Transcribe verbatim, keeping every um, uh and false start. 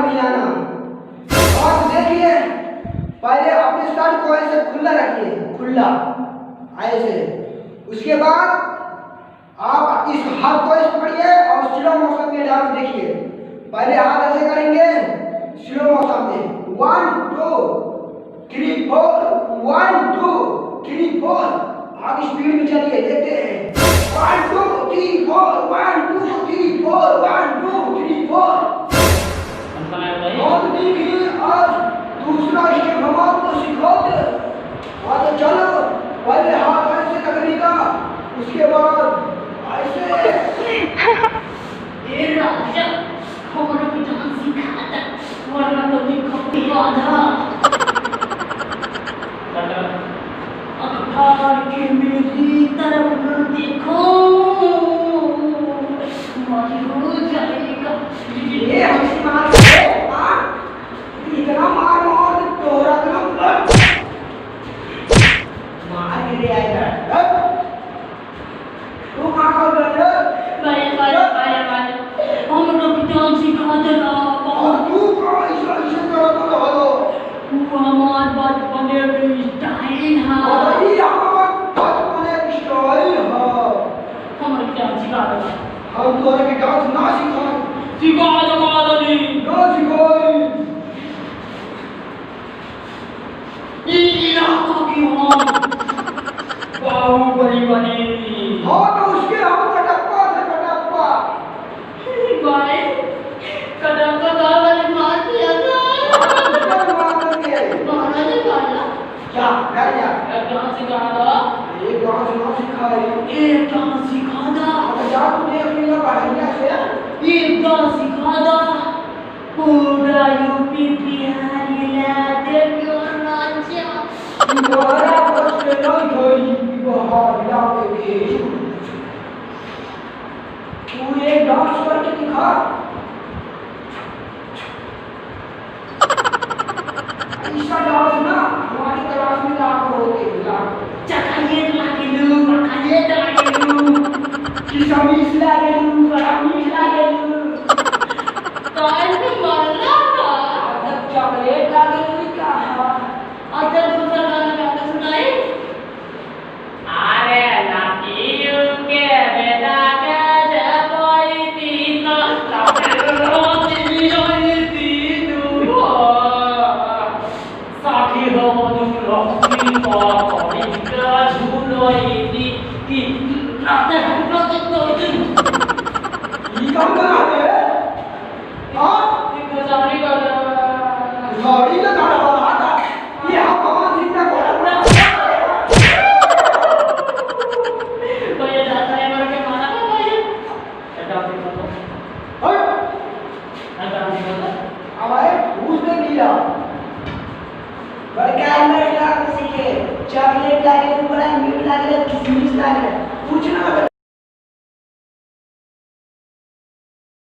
मिलाना। और देखिए, पहले अपने शर्ट को ऐसे खुला रखिए, खुला, ऐसे। उसके बाद आप इस हाथ को ऐसे पकड़िए और स्लो मोशन में डांस देखिए। पहले हाथ ऐसे करेंगे, स्लो मोशन में, वन टू थ्री फोर, वन टू थ्री फोर। आप स्पीड में चलिए, देखते हैं। वन टू थ्री फोर, वन टू थ्री फोर, वन टू थ्री फोर। बहुत ठीक है। आज दूसरा स्टेप हम आपको सिखाते हैं। हाँ, तो चलो, पहले हाथ ऐसे रखने का, उसके बाद ऐसे। ए राजा, हमरो के डांस सिखा दे, वरना तो देखो, आधा। अखबार के मेरी तरफ देखो, मौज हो जाएगा। ये हमसे मार के, हाँ? इतना मार मार के तोहरा इतना blood। मार के ले आएगा। तू कहाँ का उधर है? भाई, भाई, भाई, भाई, हम लोग डांस सिखा देगा। और तू कहाँ ऐसा, ऐसे करत रहलो? वो हमार बचपने के style है। और ये हमार बचपने के style है। हमारे डांस सिखा देगा। हम तोहरा के डांस ना सिखाई। सिखा दो, मादनी। ना सिखाई। ई इलाका के हम बाहुबली बनी। हाँ, तो उसके हम कटप्पा थे, कटप्पा। भाई, कटप्पा का वाले मार दिया था। हाँ, उसको मार दिया। महाराजा, महाराजा। जा, घर जा। एक डांस सिखा दो। एक डांस ना सिखाई। एक डांस सिखा दो। अब जा, तू देख लिया बहरिया से। एक डांस सिखा दो। पूरा यूपी बिहार हिला दे क्यों राजा। तोहरा बस के नहीं होई बिहार हिला देबे। तू एक डांस करके दिखा। ऐसा डांस ना हमारी क्लास में लाखों होते हैं, लाखों। चॉकलेट लागेलू, चॉकलेट लागेलू। किशमिश लागेलू, किशमिश लागेलू। काहे से मरला बा? अरे चॉकलेट लागेलू का? अच्छा, दूसरा गाना गा के सुनाई। अरे लड़कियों के बेटा के जब कोई तीन, तब रोज रोज तीनों। साथी हो दुलहन की पापड़ी का झूलोई दी कि नाते हम लोग तो दिन। ई कौन गाना है? हाँ? ये खेसारी गाना। खेसारी का गाना बना था। ये हम पवन सिंह का गाना बना। भैया जाता है मर के मारा था भैया। हट। हमारे घूस दे दिया। बड़का अंदर डाल सीखे, चॉकलेट लागे, बड़ा मीठ लागे, किशमिश लागे, कुछ ना लगे,